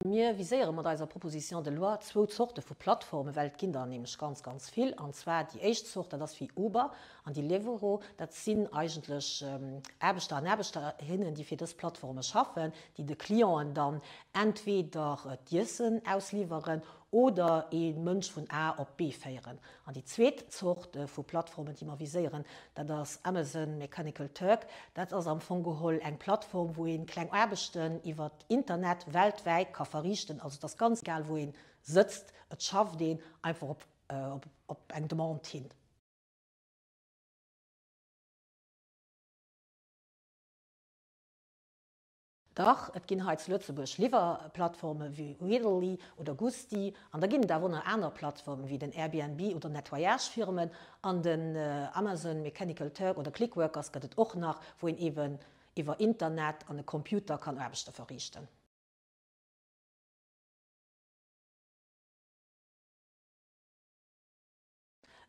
Mir viséiere mat eiser Proposition de loi zwou Zorte vu Plattformen, well et ginn der nämlech ganz, ganz vill. An zwar déi éischt Zort, dat ass wéi Uber an Deliveroo. Dat sinn eigentlech Aarbechter an Aarbechterinnen, déi fir dës Plattforme schaffen, déi de Clienten dann entweder d'Iessen ausliwweren oder ee Mënsch vun A op B féieren. An déi zweet Zort vu Plattformen, déi mer viséieren, dat ass Amazon Mechanical Turk. Dat ass am Fong geholl eng Plattform, wou ee kleng Aarbechten iwwer Internet weltwäit ka verriichten. Also et ass ganz egal, wou ee sëtzt, et schafft een einfach op eng Demande hin. Dach, et ginn hei zu Lëtzebuerg Liwwerplattforme wéi Readly oder Gusti an da ginn et awer och nach aner Plattformen wéi den Airbnb oder Nettoyage-Firmen an den Amazon Mechanical Turk oder Clickworkers gëtt et och nach, wou een eben iwwer Internet an e Computer kann Aarbechte verriichten.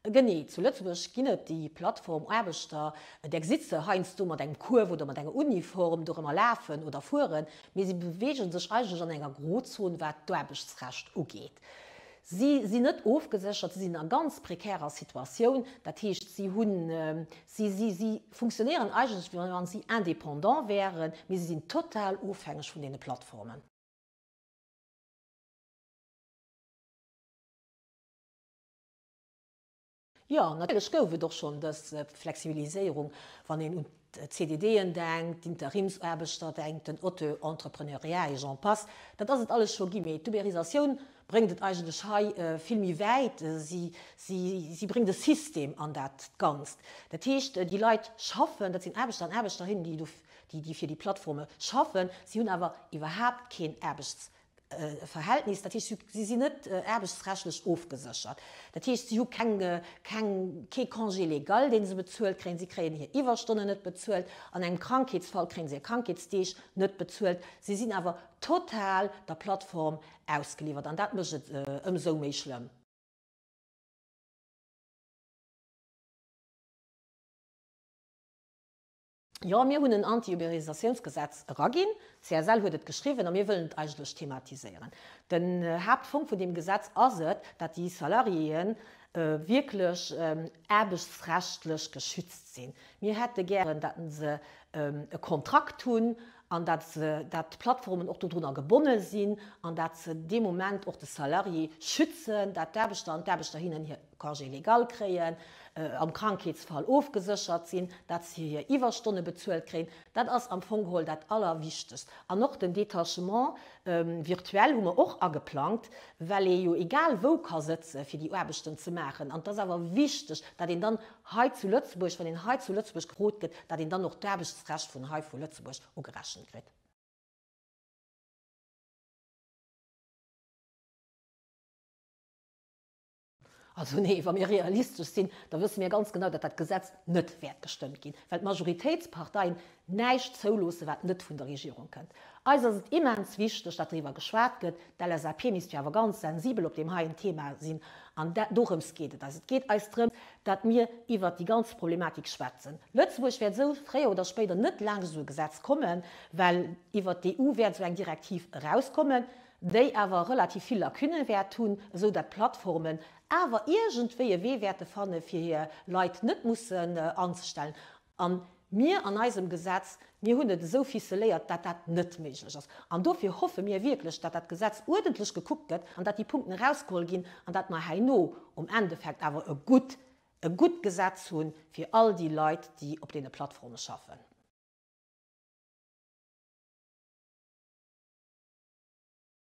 Genee, zu Lëtzebuerg ginn et déi Plattformaarbechter, där gesitt se heiansdo mat engem Kuerf oder mat enger Uniform dorëmmer lafen oder fueren, mee si beweege sech eigentlech an enger Grozon, wat d'Aarbechtsrecht ugeet. Si sinn net ofgeséchert, si sinn a ganz prekärer Situatioun, dat heescht, si hunn, si, si, si funktionéieren eigentlech, wéi wann si indépendant wären, mee si sinn total ofhängeg vun deene Plattformen. Jo, natierlech gouf et och schonn dës Flexibiliséierung, wann een un d'CDDen denkt, d'Interimsaarbechter denkt, den Auto-entrepreneuriat et j'en passe. Dat ass et alles scho ginn. Mee d'Uberisatioun bréngt et eigentlech hei vill méi wäit. Si, si, si bréngt e System an dat Ganzt. Dat heescht, déi Leit schaffen, dat sinn Aarbechter an Aarbechterinnen, déi do, déi, déi fir déi Plattforme schaffen. Si hunn awer iwwerhaapt keen Aarbechts Verhältnis, dat heescht, si sinn net aarbechtsrechtlech ofgeséchert. Dat heescht, si hu keng, keng, kee Congé légal, dee se bezuelt kréien, si kréien hir Iwwerstonnen net bezuelt, an engem Krankheetsfall kréie se hir Krankheetsdeeg net bezuelt. Si sinn awer total der Plattform ausgeliwwert an dat mécht et ëmsou méi schlëmm. Jo, mir hunn en Anti-Uberisatiounsgesetz eraginn. D'CSL huet et geschriwwen a mir wëllen et eigentlech thematiséieren. Den Haaptfong vun deem Gesetz ass et, dat déi Salariéë wierklech aarbechtsrechtlech geschützt sinn. Mir hätte gären, dat se e Kontrakt hunn an dat se, dat d'Plattformen och dodrunner gebonne sinn an dat se dee Moment och de Salarié schützen, dat d'Aarbechter an d'Aarbechter hinnen hir Congé légal kréien, am Krankheetsfall ofgeséchert sinn, dat se hir Iwwerstonne bezuelt kréien, dat ass am Fong geholl dat Allerwichtegst. An och den Détachement virtuel hu mer och ageplangt, well ee jo egal wou ka sëtze fir déi Aarbechten ze maachen. An et ass awer wichteg, dat een dann hei zu Lëtzebuerg, wann een hei zu Lëtzebuerg gefrot gëtt, dat een dann och d'Aarbechtsrecht vun hei vu Lëtzebuerg ugerechent kritt. Also nee, wa mir realistesch sinn, da wësse mir ganz genau, datt dat Gesetz net wäert gestëmmt ginn, well d'Majoritéitsparteien näischt zouloossen, wat net vun der Regierung kënnt. Eis ass et immens wichteg, datt driwwer geschwat gëtt. D'LSAP misst jo awer ganz sensibel op deem heien Thema sinn. An dorëms geet et eis. Et geet eis drëm, datt mir iwwert déi ganz Problematik schwätzen. Lëtzebuerg wäert esou fréier oder spéider net laanscht esou e Gesetz kommen, well iwwert d'EU wäert esou eng Direktiv erauskommen. déi awer relativ vill Lacunne wäert hunn, esou dat d'Plattformen awer iergendwéi e Wee wäerte fanne fir hir Leit net mussen anzestellen. A mir an eisem Gesetz, mir hunn et esou ficeléiert, dat dat net méiglech ass. An dofir hoffe mir wierklech, dat dat Gesetz uerdentlech gekuckt gëtt an dat déi Punkten erausgeholl ginn an dat mer herno um Endeffekt awer e gutt, e gutt Gesetz hu fir all déi Leit, déi op deene Plattforme schaffen.